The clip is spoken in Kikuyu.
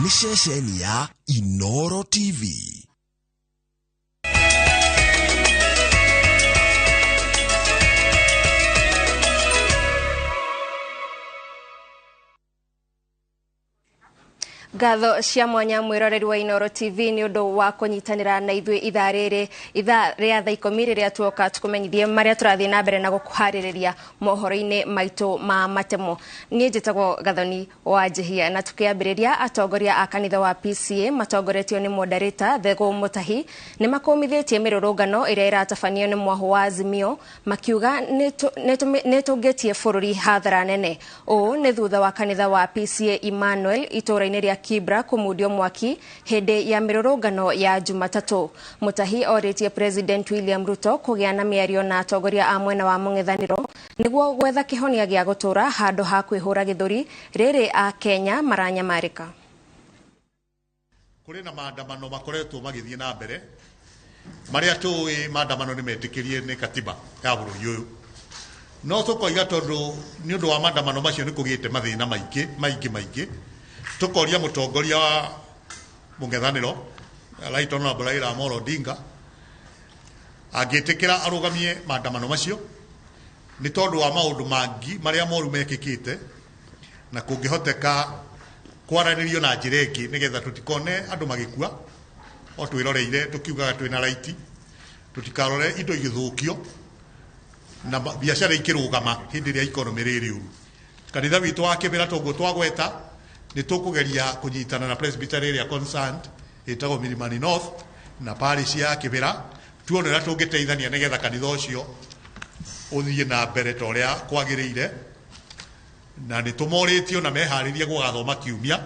Nĩ ceceni ya Inoro TV. Ngatho cia mwanya mwiroreri wa Inoro TV ni undu wa kunyitanira na ithuĩ ithaa rĩrĩ, ithaa rĩa thaa 10 rĩrĩa tuoka tukumenyithie marĩa tũrathiĩ na mbere na gũkũharĩrĩria mohoro-inĩ maitũ ma matemo. Niĩ njĩtagwo Gathoni wa Njihia, na tukiambĩrĩria atongoria a kanitha wa PCA matongoretio nĩ Moderator Thegũ Mũtahi nĩ makũmithĩtie mĩrũrũngano ĩrĩa ĩratabanio nĩ mwahũ wa Azimio, makiuga nĩ ĩtũngĩtie bũrũri hathara nene. Ũũ nĩ thutha wa kanitha wa PCA Emmanuel itũũra-inĩ rĩa Kibra kũmundio mwaki hĩndĩ ya mĩrũrũngano ya Jumatatũ. Mũtahi orĩtie President William Ruto kũgĩa na mĩario na atongoria a mwena wa mũng'ethanĩro nĩguo gwetha kĩhonia gĩa gũtũũra handũ ha kwĩhũra gĩthũri rĩrĩ a Kenya maranyamarĩka. Kũrĩ na maandamano makoretwo magĩthiĩ na mbere marĩa tũĩ maandamano nĩ metĩkĩrie nĩ katiba ya bũrũri ũyũ, no tũkoiga tondũ nĩ ũndũ wa maandamano macio nĩ kũgĩte mathĩna maingĩ maingĩ maingĩ, tũkoria mũtongoria wa mũng'ethanĩro Right Honorable Raila Amolo Odinga angĩtĩkĩra arũgamie maandamano macio nĩ tondũ wa maũndũ mangĩ marĩa moru mekĩkĩte, na kũngĩhoteka kwaranĩrio na njĩra ĩngĩ nĩgetha tũtikone andũ magĩkua o twĩroreire tũkiugaga twĩna raiti, tũtikarore indo igĩthũkio na biacara ikĩrũgama hĩndĩ ĩrĩa economy rĩrĩ ũru. Kanitha witũ wa Kĩbĩra toguo twagweta nĩ tũkũgeria kũnyitana na presbytery ĩrĩa concerned ĩtagwo Milimani North na parish ya Kĩbĩra, tuone ũrĩa tũngĩteithania nĩgetha kanitha ũcio ũthiĩ na mbere ta ũrĩa kwagĩrĩire, na nĩ tũmorĩtio na meharĩrie gũgathoma kiumia.